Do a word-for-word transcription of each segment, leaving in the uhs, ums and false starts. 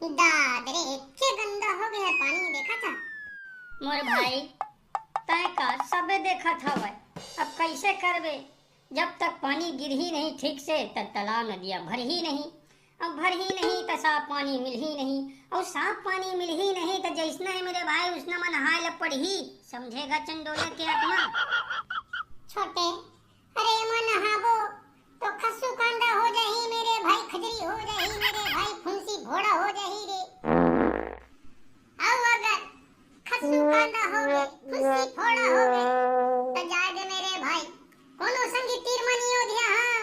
दाद रे, एके गंदा हो गया पानी, देखा था? मोर भाई, तय का सबे देखत हवय, अब कैसे करबे? जब तक पानी गिरही नहीं ठीक से, तब तालाब नदिया भरही नहीं। अब भरही नहीं, त साफ पानी मिलही नहीं, अउ साफ पानी मिलही नहीं, त जैसना है मेरे भाई, उसना म नहाए ल पड़ही। समझेगा चंडोला के आत्मा? छोटे, अरे एमा नहाबो तो खस्सू कांदा हो जाही मेरे भाई, खजरी हो जाही मेरे भाई, फुंसी फोड़ा हो जाही रे। अउ अगर खस्सू कांदा हो गे, फुंसी फोड़ा हो गे, त जाए दे मेरे भाई, कोनो संगी तीर मनी ओधिया, हाँ,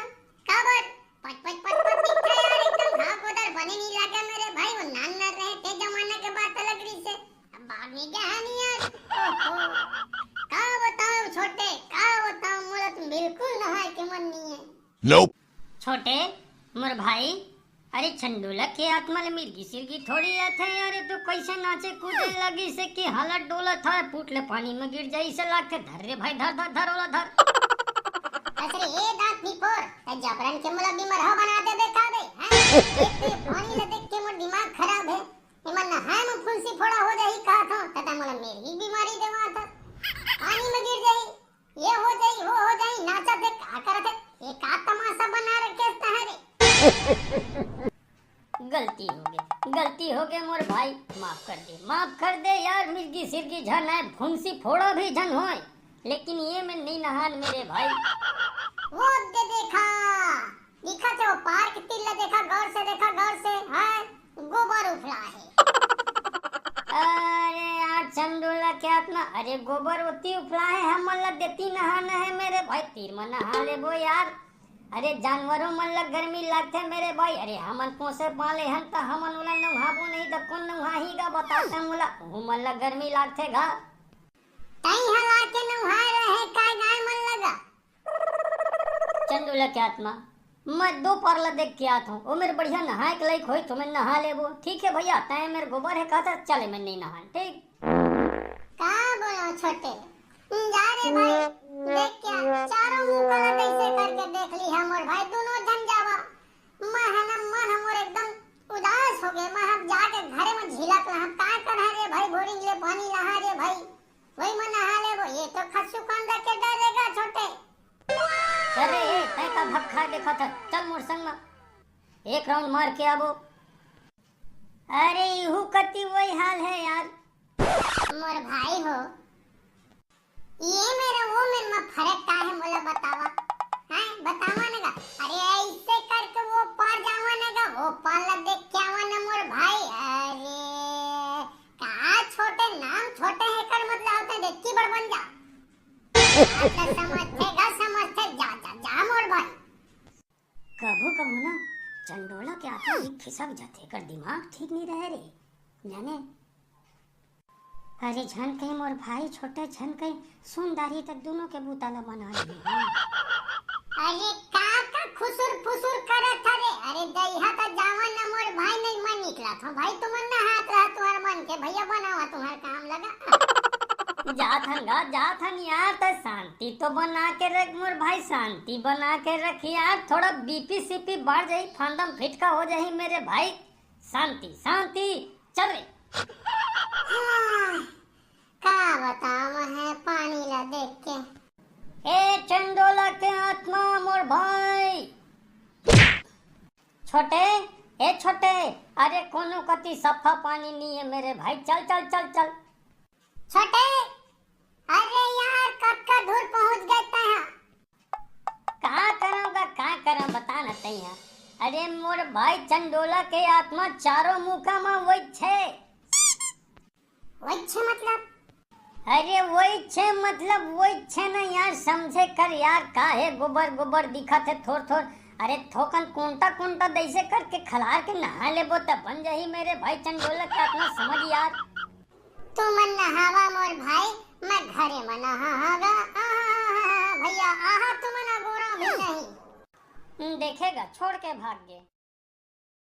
काबर पच पच पच पच दिखथे यार, एकदम घाव कोदर बने नहीं लगे मेरे भाई, वो नान नान रहे ते जमाना के बात अलग रही से। अब बाग में क्या है नहीं यार। ओहो, का बताओ छोटे, का बताओ, मोला तो बिल्कुल नहाए के मन नहीं है। Nope। छोटे, मोर भाई, अरे चंडोला के आत्मा ले मिर्गी सिरगी थोड़ी आथे यार, ये तो कैसे नाचे कूदे लगी से कि हालत डोलत है, फूट ले पानी में गिर जाई से लागथे। धर रे भाई, धर धर धर, ओला धर। अरे ए दांत निपोर, ए जबरन के मोला बिमरहा बना देबे का बे, हैं? एक तो ये पानी ला देख के मोर दिमाग खराब है, एमा नहाए में फुंसी फोड़ा हो जाही कहत हूँ, तता मोला मेरी बीमारी देवा था। पानी में गिर जाही, ये हो जाही, वो हो जाही, नाचा देख का करत है, ये का तमाशा बना रखे तहरे। गलती हो गई, गलती हो गई मोर भाई, माफ कर दे, माफ कर दे यार, मिर्गी सिरगी झन है, फुंसी फोड़ा भी झन होए, लेकिन ये में नहीं नहान मेरे भाई। वो दे देखा, दिखा थे वो पार के तीर ला देखा, गौर से देखा, गौर से, है गोबर उफला है। अरे यार चंडोला के आत्मा, अरे गोबर ओती उफला है, हमन ला देती नहाना है मेरे भाई, तीर में नहा लेबो यार। अरे जानवरों मन ला गर्मी लागथे मेरे भाई, अरे हमन पोसे पाले हन त हमन ओला नहाबो नहीं त कोन नहाही गा, बता तैं मोला, ओहू मन ला गर्मी लागथे गा। तई हला के नहाए रहे का गाय मन लगा? चंडोला के आत्मा, मैं दो पार ला देख के आत हूँ, ओ मेरे बढ़िया नहाए के लायक होई तो मैं नहा लेबो। ठीक है भैया, तय मेरे गोबर है कहता, चले मैं नहीं नहान, ठीक। का बोलो छोटे, जा रे भाई, देख क्या चारों मुंह काला कैसे करके देख ली है मोर भाई, दोनों झन जावा। मैं है ना, मन हमर एकदम उदास हो गए, मैं हम जाके घरे में झिलक रहा, का करहा रे भाई, बोरिंग ले पानी लहा रे भाई, वही में नहा लेबो, ये तो खस्सू कांदा के डर रहेगा छोटे। अरे ए, तय का भक्खा देखत है, चल मोर संग में एक राउंड मार के आबो। अरे इहू कति वही हाल है यार। मोर भाई हो, ये मेरा वो मेर में फरक का है मोला बतावा, हैं बतावा न गा। अरे ऐसे करके वो पार जावा न गा, वो पार ला देख के आवा न मोर भाई। अरे का छोटे, नाम छोटे है कर मतलब होते, देखी बड़ बन जा। अच्छा समझते गा, समझते जा, जा, जा मोर भाई। कभू कभू ना चंडोला के आत्मा भी खिसक जाथे, एकर दिमाग ठीक नहीं रहे रे, जाने। अरे झन कहीं मोर भाई छोटे, झन कहीं सुन डारी त दोनों के बूता ला बना लेही। अरे का का खुसुर फुसुर करत हरे? अरे दइहा त जावन ना मोर भाई, नहीं मैं निकलत हूँ भाई, तुमन नहात रहा, तुम्हार मन के भैया बनावा तुम्हार काम लगा। जात हन गा, जात हन यार, त शांति तो बना के रख मोर भाई, शांति बना के रख यार, थोड़ा बीपी सीपी बढ़ जाही, फांदम फिटका हो जाही मेरे भाई। शांति, शांति, चल रे। हाँ, का बतावं मैं पानी ला देख के। ए चंडोला के आत्मा मोर भाई। छोटे, ए छोटे, अरे कोनो कति सफा पानी नहीं है मेरे भाई, चल, चल, चल, चल। छोटे, अरे यार, कतका दूर पहुंच गए तैं हा? का करंव गा, का करंव, बता न तैं हा। अरे मोर भाई चंडोला के आत्मा चारों मुखा म वही छे। वही छे मतलब? अरे वही छे मतलब वही छे न यार, समझे कर यार, का हे गोबर गोबर दिखत हे थोर थोर। अरे थोकन कोंटा कोंटा जैसे करके खलार के नहा लेबो त बन जाही मेरे भाई चंडोला के आत्मा, समझ यार। तुमन नहावा मोर भाई, मैं घरे म नहाहूं गा। आहा, भैया, आहा, तुमन अगोरा भी नहीं। देखे गा, छोड़ के भाग गे।